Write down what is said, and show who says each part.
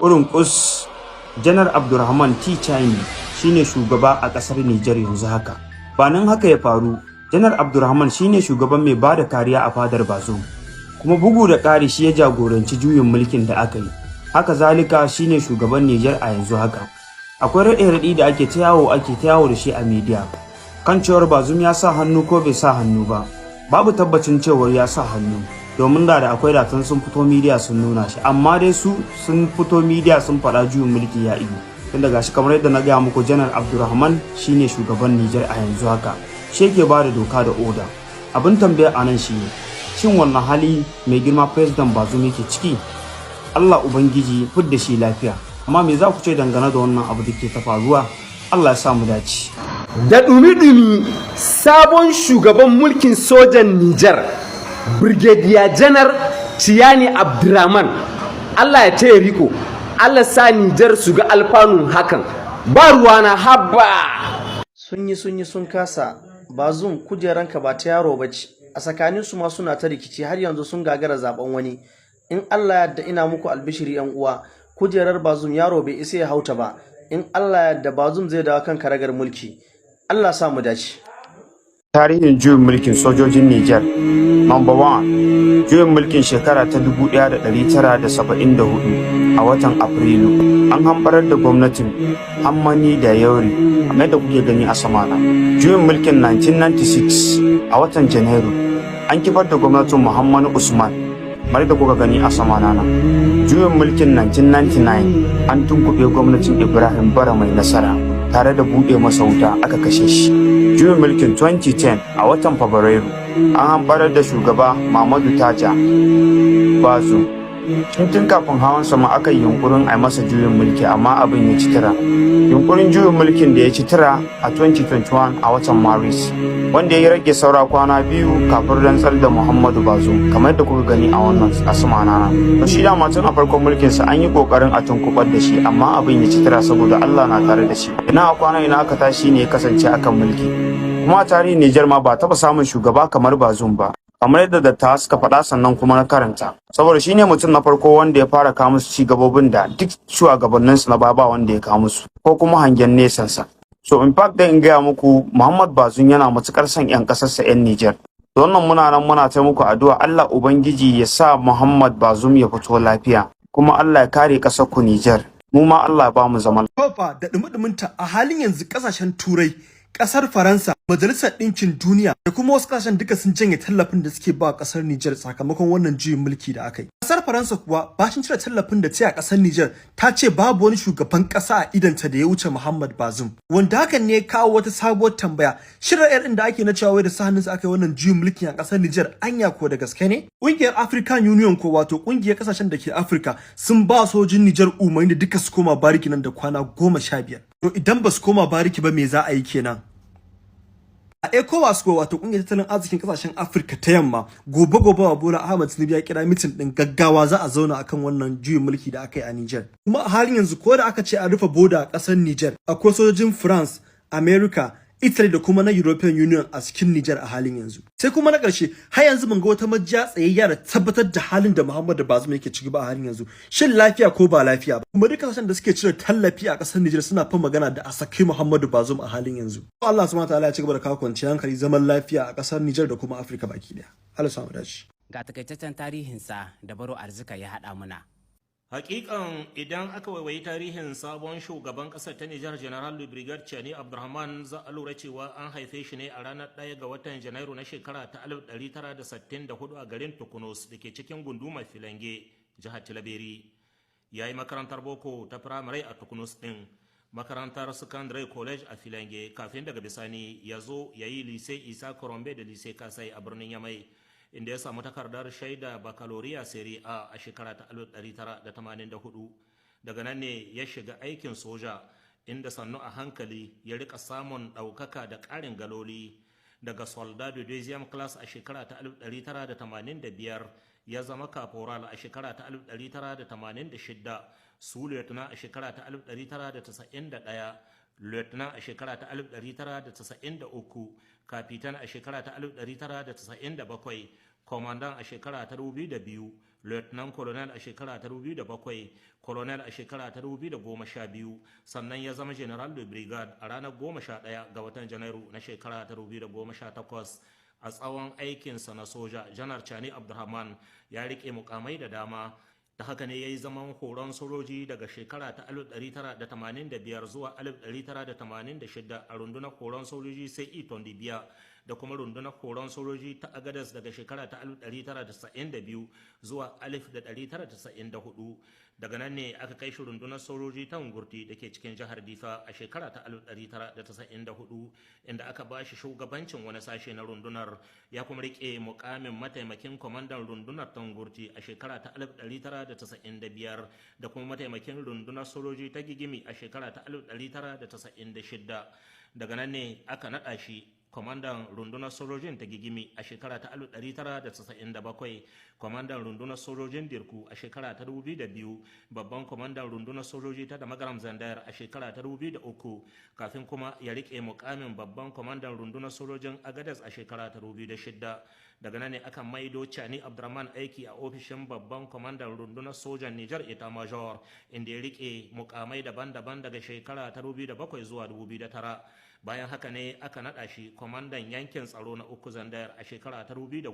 Speaker 1: Ƙurin ƙus, Janar Abdurrahman Tchiani shine shugaba a ƙasar Nijar yanzu haka. Ba nan haka ya faru, Janar Abdurrahman shine shugaban mai bada kariya a fadar Bazoum. Kuma bugu da ƙari, shi ya jagoranci juyin mulkin da aka yi. Haka zalika, shine shugaban Nijar a yanzu haka. Akwai raɗe-raɗi da ake ta yawo da shi a media kan cewar Bazoum ya sa hannu ko bai sa hannu ba. Babu tabbacin cewar ya sa hannu, domin da akwai datan sun fito media sun nuna shi, amma dai su sun fito media sun faɗa juyin mulki ya iyu. Tunda gashi, kamar yadda na gaya muku, Janar Abdulrahman shine shugaban Nijar a yanzu haka, shi yake ba da doka da oda. Abin tambaya a nan shine, shin wannan hali mai girma President Bazoum yake ciki? Allah Ubangiji fidda shi lafiya. Amma me za ku ce dangane da wannan abu da ke ta faruwa? Allah ya sa mu dace.
Speaker 2: Da ɗumi-ɗumi, sabon shugaban mulkin sojan Nijar, Brigadier Janar Ciyani Abdurrahman, Allah ya taya riko, Allah sa Nijar su ga alfanun hakan. Ba ruwana, habba.
Speaker 3: Sun yi, sun yi, sun kasa. Bazum, kujeranka ba ta yaro ba ce. A tsakanin su ma suna ta rikici, har yanzu sun gagara zaben wani. In Allah yadda, ina muku albishiri, yan uwa, kujerar Bazum yaro bai isa ya hauta ba. In Allah yadda, Bazum zai dawo kan karagar mulki. Allah sa mu dace.
Speaker 1: Tarihin juyin mulkin sojojin Nijar. Number 1. Juyin mulkin shekara ta 1974 a watan Afrilu. An hambarar da gwamnatin Hammani da Yauri, kamar yadda kuke gani a sama na. Juyin mulkin 1996 a watan Janairu. An kifar da gwamnatin Muhammadu Usman, kamar yadda kuka gani a sama na. Juyin mulkin 1999, an tunkuɓe gwamnatin Ibrahim Bara Mai Nasara tare da buɗe masa wuta, aka kashe shi. Juyin mulkin 2010 a watan Fabrairu, an hambarar da shugaba Mamadu Taja Bazu. Tun kafin hawan sama aka yi yunkurin a masa juyin mulki, amma abin ya ci tura. Yunkurin juyin mulkin da ya ci tura a 2021 a watan Maris, wanda ya rage saura kwana 2 kafin rantsar da Muhammadu Bazoum, kamar da kuka gani a wannan asuma nana. To, shi dama tun a farkon mulkinsa an yi kokarin a tunkubar da shi, amma abin ya ci tura saboda Allah na tare da shi. Ina a kwana ina aka tashi ne ya kasance akan mulki. Kuma a tarihin Nijar ma ba taɓa samun shugaba kamar Bazoum ba, kamar yadda dattawa suka faɗa, sannan kuma na karanta, saboda shi ne mutum na farko wanda ya fara kawo musu cigabobin da duk shugabanninsu na baya ba wanda ya kawo musu, ko kuma hangen nesansa. So in fact dai, in gaya muku, Muhammad Bazoum yana matukar son 'yan ƙasarsa 'yan Nijar. To, wannan muna nan muna ta muku addu'a, Allah Ubangiji ya sa Muhammad Bazoum ya fito lafiya, kuma Allah ya kare ƙasar ku Nijar. Mu ma Allah ya ba mu zaman
Speaker 4: Tofa, da dumi-duminta, a halin yanzu kasashen Turai, kasar Faransa, Majalisar Ɗinkin Duniya da kuma wasu kasashen duka sun janye tallafin da suke ba kasar Nijar sakamakon wannan juyin mulki da aka yi. Kasar Faransa kuwa, bacin cire tallafin da ta a kasar Nijar, ta ce babu wani shugaban kasa a idanta da ya wuce Muhammad Bazoum. Wanda hakan ne ya kawo wata sabuwar tambaya. Shirin ɗin da ake na cewa wai da sa hannunsa aka yi wannan juyin mulkin a kasar Nijar, anya ko da gaske ne? Ƙungiyar African Union ko, wato ƙungiyar kasashen da ke Afirka, sun ba sojin Nijar umarni da duka su koma bariki nan da kwana 15. To, idan ba su koma bariki ba, me za a yi kenan? A ECOWAS ko, wato kungiyar tattalin arzikin kasashen Afirka ta Yamma, gobe gobe wa Bola Ahmed Tinubu ya kira meeting din gaggawa, za a zauna akan wannan juyin mulki da aka yi a Niger. Kuma a halin yanzu ko da aka ce a rufe boda a kasar Niger, akwai sojojin France, America, Italy da kuma na European Union a cikin Niger a halin yanzu. Sai kuma na ƙarshe, har yanzu mun ga wata majiya tsayayya da tabbatar da halin da Muhammadu Bazoum yake ciki ba a halin yanzu. Shin lafiya ko ba lafiya ba? Kuma duk kasashen da suke cire tallafi a ƙasar Niger suna fa magana da a saki Muhammadu Bazoum a halin yanzu. Allah subhanahu wa ta'ala ya ci gaba da kawo kwanciyar hankali, zaman lafiya a ƙasar Niger da kuma Afirka baki daya. Allah samu dace.
Speaker 5: Ga takaitaccen tarihinsa da Baro Arzika ya haɗa muna.
Speaker 6: Hakikan, idan aka waiwayi tarihin sabon shugaban kasar ta Nijar, General Brigadier Chani Abdurrahman, za a lura cewa an haife shi ne a ranar 1 ga watan Janairu na shekara ta 1964 a garin Tukunos da ke cikin gundumar Filange, jihar Tilaberi. Ya yi makarantar boko ta firamare a Tukunos ɗin, makarantar secondary college a Filange, kafin daga bisani ya zo ya yi Lycée Isa Korombe da Lycée Kasai a birnin Yamai, inda ya samu takardar shaida baccalaureate série A a shekara ta 1984. Daga nan ne ya shiga aikin soja, inda sannu a hankali ya rika samun ɗaukaka da ƙarin galoli. Daga soldat de deuxième classe a shekara ta 1985, ya zama caporal a shekara ta 1986, sous-lieutenant a shekara ta 1991, lieutenant a shekara ta 1993, kapitan a shekara ta 1997, commandant a shekara ta 2002. Lieutenant Colonel a shekara ta 2007, Colonel a shekara ta 2012, sannan ya zama General de Brigade a ranar 11 ga watan Janairu na shekara ta 2018. A tsawon aikinsa na soja, Janar Chani Abdulrahman ya rike mukamai da dama. Ta haka ne ya yi zaman horon sojoji daga shekara ta 1985 zuwa 1986 a rundunar horon sojoji sai Tondibiya da kuma rundunar horon sojoji ta Agadas daga shekara ta 1992 zuwa 1994. Daga nan ne aka kai shi rundunar sojoji ta Ngurti da ke cikin jihar Difa a shekara ta 1994, inda aka ba shi shugabancin wani sashe na rundunar. Ya kuma rike mukamin mataimakin kwamandan rundunar ta Ngurti a shekara ta 1995 da kuma mataimakin rundunar sojoji ta Gigimi a shekara ta 1996. Daga nan ne aka naɗa shi kwamandan rundunar sojojin ta Gigimi a shekara ta 1997, kwamandan rundunar sojojin Dirku a shekara ta 2002, babban kwamandan rundunar sojoji ta Damagaram Zandayar a shekara ta 2003, kafin kuma ya rike mukamin babban kwamandan rundunar sojojin Agadez a shekara ta 2006. Daga nan ne aka maido Chani Abdurrahman aiki a ofishin babban kwamandan rundunar sojan Nijar, État Major, inda ya rike mukamai daban-daban daga shekara ta 2007 zuwa 2009. Bayan haka ne aka naɗa shi kwamandan yankin tsaro na uku Zandayar a shekara ta 2010.